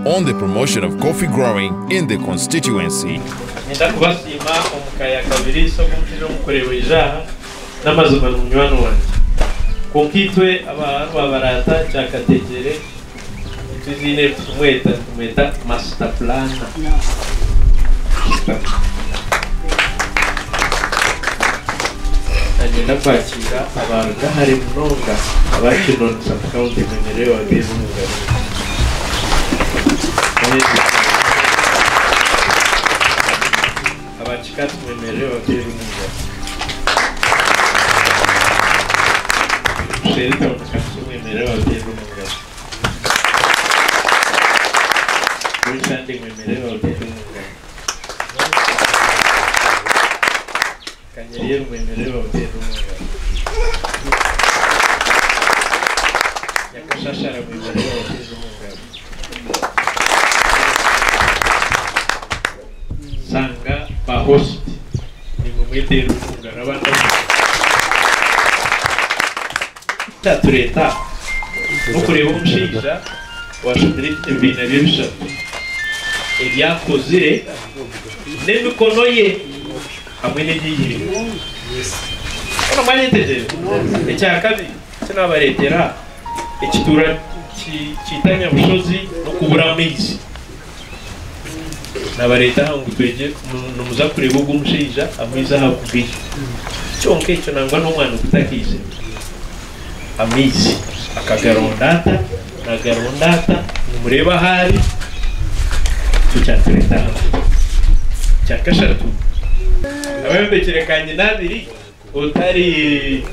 on the promotion of coffee growing in the constituency. Niinyenda kubasiima omu ka ya Kabiriisa ogu omushaija omukureeba oija aha n'amazima ni munywani wangye. Kwonka itwe aba Rwabarata Kyakateegyere itwe eiziina eri turikumweta nitumweta Master Planner. Nanyenda kwakiira abaruga hare munonga aba Kinoni sub county mwemerere bateeze omu ngaro. Aba Kikati mwemerere bateeze omu ngaro. Busheeri town council mwemerere bateeze omu ngaro. Rweshande mwemerere bateeze omu ngaro. Kanyeryeru mwemerere bamuteerere omu ngaro. Nyakashashara mwemerere bamuteerere omu ngaro. Sanga ba host nimwe mweteerere omu ngaro abandi Ekyatureeta n'okureeba omushaija owashomire ebibiina bye bishatu ebi akozire n'emikono ye hamwe n'ebyihire. Hoona mwanyetegyereza? Ekyakabiri eki naabareetera ekituura kiita Nyabushozi n'okubura amaizi. Nabareeta aha ngu twegye nimuza kureeba ogu omushaija amaizi aha kugaiha. Kyonka ekyo nangwa n'omwana ogutakaizire amaizi akagaronda ata nagaronda ata nimureeba ahu ari nikyo kyatureeta hanu. Ekyakashatu abayombekire kanyina abiri Otari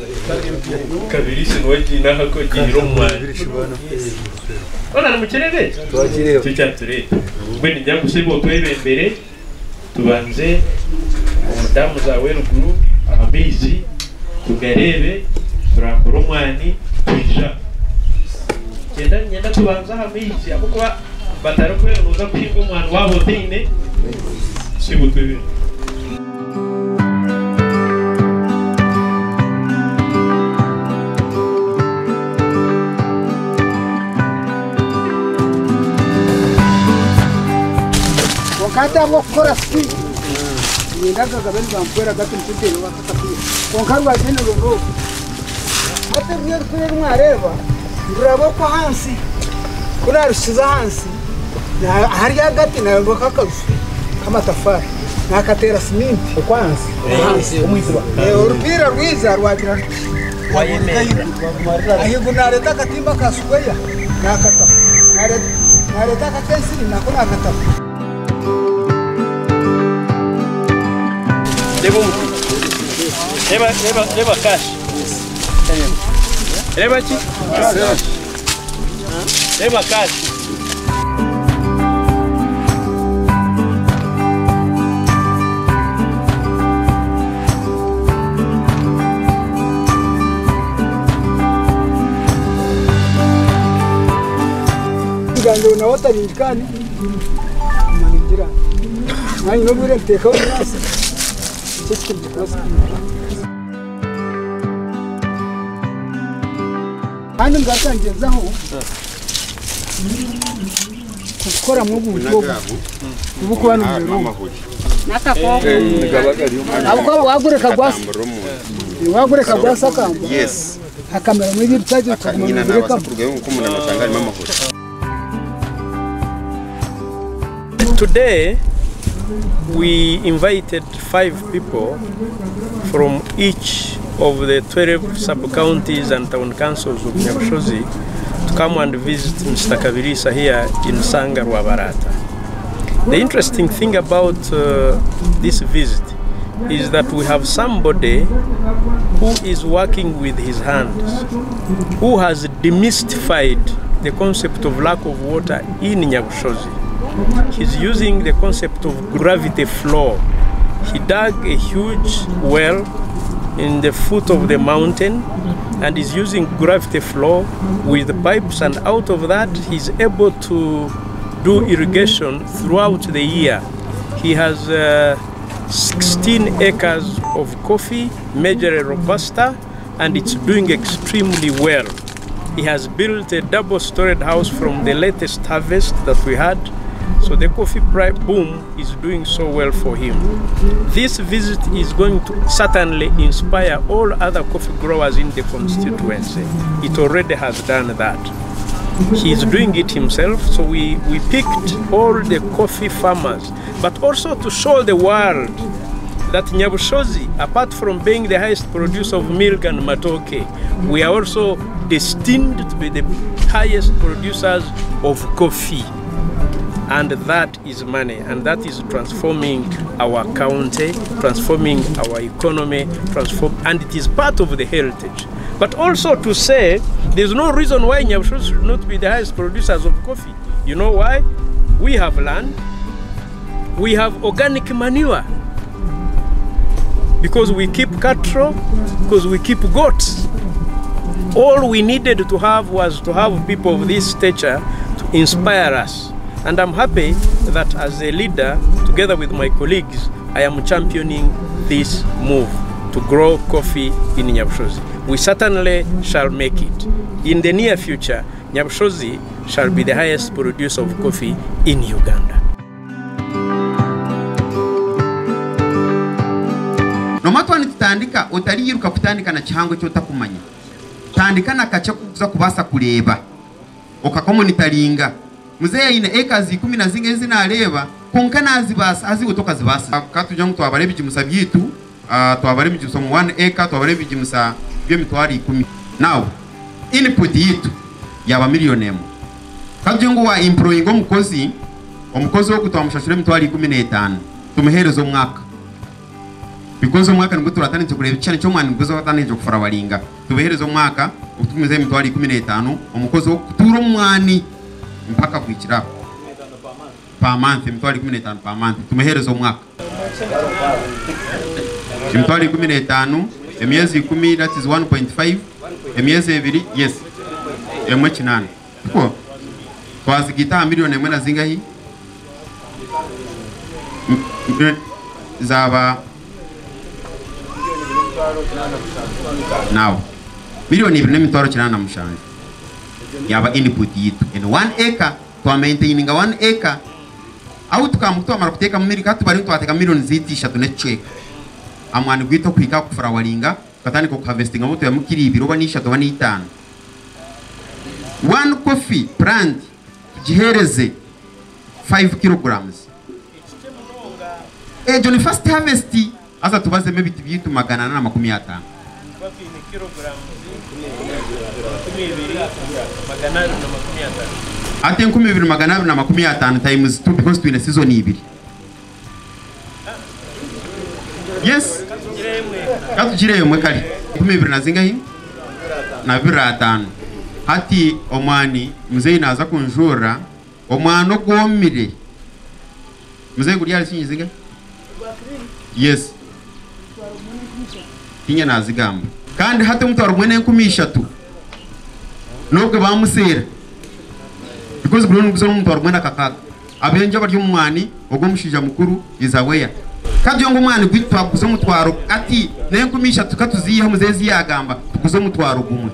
Kabiriisi niwe agiine aha ku ogiihire omu mwanya. Hoona nimukireeba ekyo? Nikyo kyatureeta. Mbwenu ningira ngu sebo otwebembere tubanze omu daamu za Weruguru aha maizi tugareebe, turambure omwani twija. Niinyenda niinyenda tubanze aha maizi ahabw'okuba batarikureeba nooza kuhinga omwani waaba otaine. Sebo twebembere. Kwonka hati ahabw'okukora sipiidi niinyenda gagabe nibampwera gati nikyo nteire aka akapiira kwonka rwagyenda ruri oru. Hati ruri orupiira oru mwareeba niruraba oku ahansi ku naarusiza ahansi ahari agati naayombeka akaju k'amatafaari. Naakateera siminti ahansi orupiira rwija rwagira ruti ahaiguru naareeta akatimba ka sikweya naakataho, naareeta ak'ensiri nako naakataho. Reeba cash. Reeba ki? Reeba cash. Ngambirwe nawe otaringi kandi ningira nanye n'obwire nteekaho enyaatsi nikyo ekikuru kuba sipiidi. Kandi ngaruka ngyezaho kukoramu obuntu obu oburikuba nibwerunga. Ahabw'okuba waagureka gwasakamba hakameramu ebyo ebitaagi bikaguma nibirekamu. Today we invited 5 people from each of the 12 sub-counties and town councils of Nyabushozi to come and visit Mr. Kabiriisa here in Sanga Rwabarata. The interesting thing about this visit is that we have somebody who is working with his hands, who has demystified the concept of lack of water in Nyabushozi. He's using the concept of gravity flow. He dug a huge well in the foot of the mountain and is using gravity flow with pipes, and out of that he's able to do irrigation throughout the year. He has 16 acres of coffee, majorly Robusta, and it's doing extremely well. He has built a double-storied house from the latest harvest that we had. So the coffee boom is doing so well for him. This visit is going to certainly inspire all other coffee growers in the constituency. It already has done that. He is doing it himself, so we picked all the coffee farmers, but also to show the world that Nyabushozi, apart from being the highest producer of milk and matoke, we are also destined to be the highest producers of coffee. And that is money, and that is transforming our county, transforming our economy, and it is part of the heritage. But also to say, there's no reason why Nyabushozi should not be the highest producers of coffee. You know why? We have land, we have organic manure, because we keep cattle, because we keep goats. All we needed to have was to have people of this stature to inspire us. And I'm happy that as a leader, together with my colleagues, I am championing this move to grow coffee in Nyabushozi. We certainly shall make it. In the near future, Nyabushozi shall be the highest producer of coffee in Uganda. Nomatwa nitutandika otariyiruka kutandika na kihango cyo takumanya. Tandika na kache kuza kubasa kureba. Okakomonitaringa. Muzeya ine ekazi 10 na zinge zinareba konka nazibasa azigotoka zibasa. Katuja ngo twabare bijimusa byitu, twabare bijimusa mu 1 acre twabare bijimusa by'emitwaro 10. Now input yitu yaba million emo. Katuja ngo wa employing omukozi, omukozi wo kutwamushashura emitwaro 15 tumuhereza omwaka. Because omwaka nibwo turatanije kureba cyane cyo mwana nibwo zatanije kufarawaringa tubehereza omwaka utumize emitwaro 15 omukozi wo kutura omwani mpaka kwikira per month emitwaro 15 per month tumuhereza omwaka emitwaro 15 emyezi 10 that is 1.5 emyezi 2 yes emwe 8 ko twazigita milioni emwe na zingahi zaba now milioni 2.87 yaba input yitu in 1 acre twa maintaining 1 acre au tukamutwa mara kuteka mu ka tubari twateka milioni ziti 3 n'ecweka amwani gwito kwika kufurawaringa katani ko harvesting amuto ya mukiri ibiroba ni 3 ni 5 one coffee plant tugihereze 5 kilograms John first harvest asa tubaze mebiti byitu 450 coffee ni kilograms 2,250. Ate 2,250 times 2 because twine season ibiri. Yes. Katujire mwe kali 12 na zingahi? Na 25. Hati omwani mzee naza kunjura omwana ogomire. Mzee guri yali sinyi zingahi? Yes. Tinya nazigamba. Kandi hati omutwaro gumwe n'enkumi ishatu nubwo bamusera because buri nuguza omutwaro gumwe n'akakaga abenje bari omwani ogwo omushaija mukuru izaweya kandi ngo omwani gwitwaguza omutwaro ati n'enkumi ishatu katuziiha muzezi yagamba tuguze omutwaro gumwe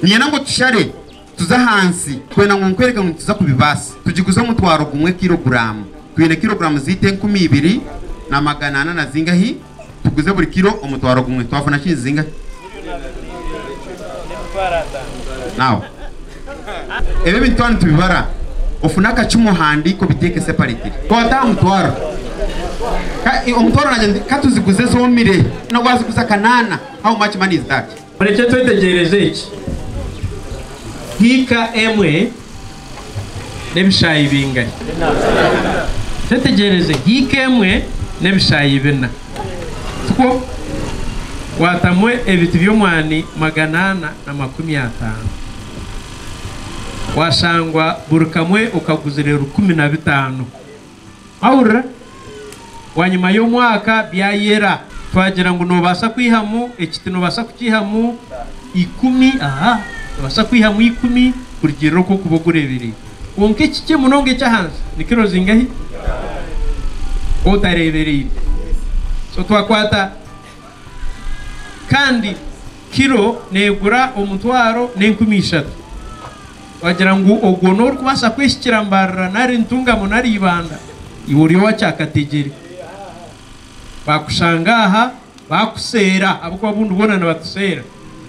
nyena ngo tushare tuza hansi kwena ngo nkwereka ngo tuza kubibasa tugiguze omutwaro gumwe kilogramu twine kilogramu zite 2400 na zingahi tuguze buri kilo omutwaro gumwe twafuna kinzinga now ebe bintu tubibara ofunaka cy'umuhandiko biteke separately twata omutwaro ka omutwaro nanje katuziguze zomire no gwaziguza kanana how much money is that mureke twetegereze iki hika emwe n'ebishayi bingahe twetegereze hika emwe n'ebishayi bina tuko watamwe ebiti by'omwani 450 washangwa buri kamwe ukaguzire 15 ahurira wanyuma y'omwaka byayera twagira ngu nobasa kwihamu ekiti nobasa kukihamu 10 aha nobasa kwihamu 10 kurugirira okwo kuba ogurebereye konka ekikye munonga ekyahansi ni kiro zingahi otarebereire so twakwata kandi kiro negura omutwaro n'enkumi ishatu Wagira ngu ogwo n'orikubaasa kwehikira Mbarara nari Ntungamo nari Ibanda, iwe ori owa Kyakategere. Bakushanga aha bakuseera ahabw'okuba obundi boona nibatuseera.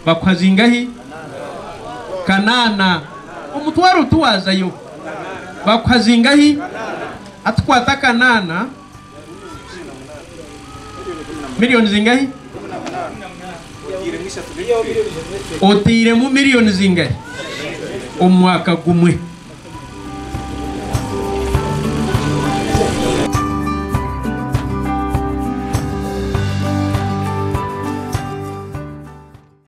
Bakuha zingahi? Kanaana. Omutwaro tiwazayo. Bakuha zingahi? Hati kwata kanaana. Miriyoni zingahi? Oteiremu miriyoni zingahi omu mwaka gumwe?